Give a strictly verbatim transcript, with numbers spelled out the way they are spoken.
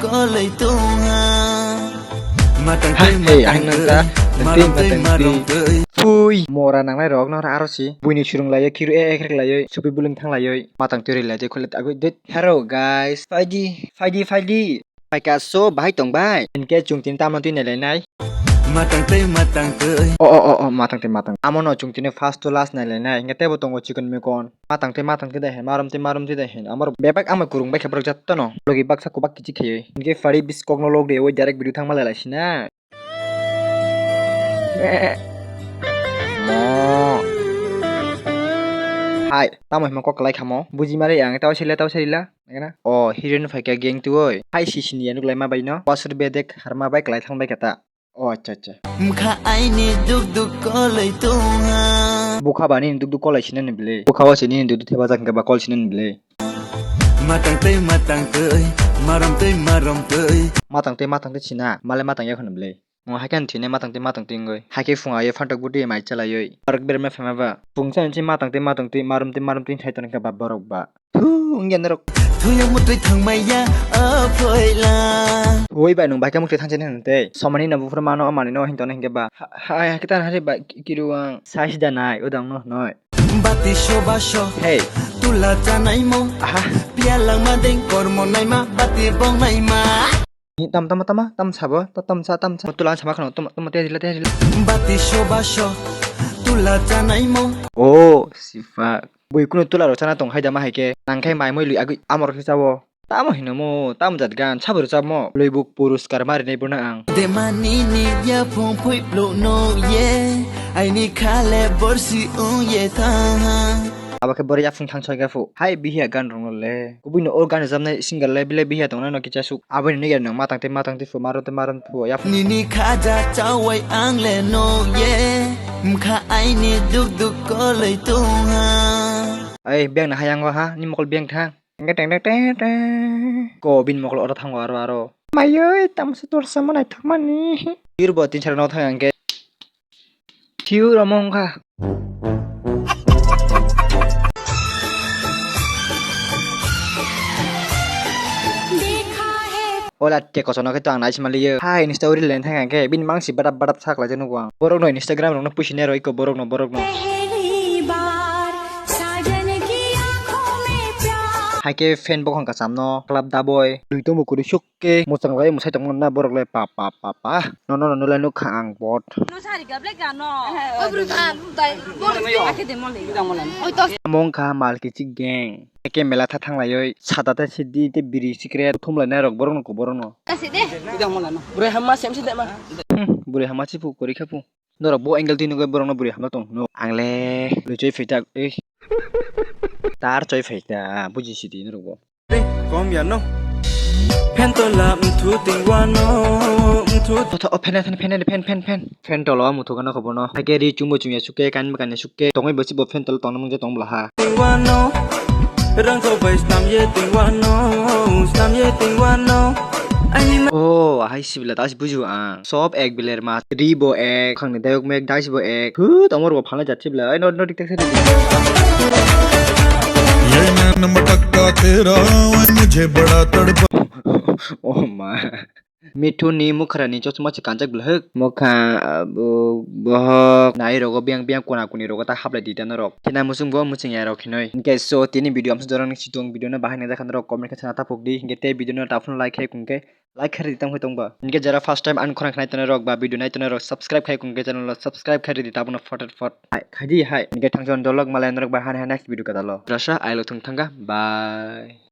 Koloi tongha. Matang tei matang tei, marom tei marom tei. Phui, mora nangnai rok no aro si. Buini surung laio, khiru e ekrek laio, supi buling thang laio. Matang tei ri lai tei khulet agui det. Hello guys, phaidi, phaidi, phaidi. Phaika so bahai tong bai. Hinkhe chwng tin tamo twi nai lai nai. Matang tei matang tei. O, o, o, o, matang tei matang. Amo no chwng tini first to last nai lai nai. Hinkhe tebo tongo chikon mikon. Matang tei matang tei da hin, marom tei marom tei da hin. Amor bebak ama kurung bai khe borok jatto no. Logi baksa kubak kichi khayoi. Hinkhe phari bis kok no log de oi direct video thang ma lai lai sina. Mo. Hai, tamo himo kok kalai khamo. Buji mari ang tau sila tau sila. Nagana. O, heroine phai kha gang tu oi. Hai si sini yanuk lai ma bai no. Wasur bedek harma bai kalai thang bai kata. O, acha, acha. Mkha aini duk duk koloi tongha. Bukha ba nini duk duk koloi sinani bile. Bukha o sini duk duk theba jak ba kol sinani bile. Matang tei matang tei, marom tei marom tei. Matang tei matang tei sina, male matang ya khano bile. Mo hai kan thine matang tei matang tei ngoi. Hai ke phung ayo phantok budi mai chalaioi. Park berma phema ba. Phung sa nchi matang tei matang tei, marom tei marom tei hai tong kha ba borok ba. Thu, wngya norok. Thuyang mutwi thangmaiya, o phoila. Oi bai, nwng bai khe mukti thangchani hwn tei. Somani no buphuru mano, o manwi no hinto no hinkhe ba. Ha, ha, ha, kita hari ba, ki-, kiruwang. Sai sida nai, udang no noi. Bati soba so. Hey. Tula chanai mo. Aha. Pia langma deng kormo naima, bati bong naima. Ni tam, tam, tam, tam sabo, ta-, tam sa, tam sa. Tula sama khano, tam, tam, te rila, te rila. Bati soba so. Tula chanai mo. Oh, sifak. Bui kunu tula rok chana tong hai da ma hai khe. Nang khai mai moi lui agui amor khe chao. Tamo hino mo, tamo jat gan, sabo rwchap mo. Lui buk puruskar ma rinai bono ang. Demani ni ya phung phui blo no ye. Aini khale borsi ung ye thang. Abo khe bor ya phung thang soi ga phu. Hai bihiya gan rong le. Kubui no o gan rwchapnai singer le bile bihiya tong nai no kicha suk. Abo ni ya nang matang te matang te phu maro te maron phu ya phu. Nini khaja chawai ang le no ye. Mkha aini duk duk koloi tongha. Ai, beng na hayang o ha, ni mokol beng thang. Engke teng teng teng teng. Ko bin mokol oro thango aro aro. Mayoi, tamsa torsa mo naithok mani. Tir bo tin sara no thang engke. Thiu romo wngkha. Ola te kosono khe to ang nai sima liyo. Hai, Insta uri len thang khe, bini mangsi badap badap sak lai nugo ang. Borok no Instagram rok no puisi ne roi ko borok no, borok no. Hai khe fan bokong kacham no, club da boy. Dui tomo kuri suk. Ke mwchang lai mwsai tongmani na borok le pa pa pa pa. Nono no nulai nukha ang bot. No sari gablek gano. Oi bro ta dai bor akhe de mole. Oi to. Among kha mal kichik gang. Eke mela tha thang lai oi. Sada te sidi te biri sikre thum lai na rok borok no ko borok no. Kasi de. Idang mole no. Bro hamma sem si de ma. Hmm, buri hama si pu kori kha pu. Norok bo angle twi nugwi borok no buri hama tong no. Ang le luchoi phai tak. Eh. Tar choi phai ta buji sidi norok bo. Kom ya no. Phen tola mthu tingwano mthu. Totho o phen phen phen phen phen phen. Phen tolo muthu gano khobo no. Hake ri chumbo chumya suke kan kan suke. Tongoi bosi bo phen tolo tongna mungje tong bla ha. Tingwano. Rang ko bai snam ye tingwano. Snam ye tingwano. Ani ma. Oh, ahai sibla das buju ang. Sob ek biler mas, ri bo ek, khangni dayok mek, dais bo ek. Hu, tongmor bo phalnai jat sibla. Ai, no, no, dik tak sari. ये नैन मटकता तेरा, ओए मुझे बड़ा तड़पा। Oh ma. Mithu ni mukhrani chosma se kanjak blahwk. Mokha, ah, bo-, bohok, nai rogo biyang biyang kona kuni rogo ta hablai di da norok. Kina musung bo muchung ya rok hinoi. Hinkhe so tini video amsa jorang ni situng video no bahai nang jakha norok comment khe sana tapuk di. Hinkhe tei video no taphun like khai kung khe. Like khe ridi tong hai tong ba. Hinkhe jara first time ani khorang khnai tongnai rok ba video nai tongnai rok subscribe khai kung khe channel o subscribe khai ridi tabuk no phot phot. Hai, khai di hai. Hinkhe thangsa dolok malai norok ba hani hai next video kadalo. Rasa ailo thung thangkha. Bye.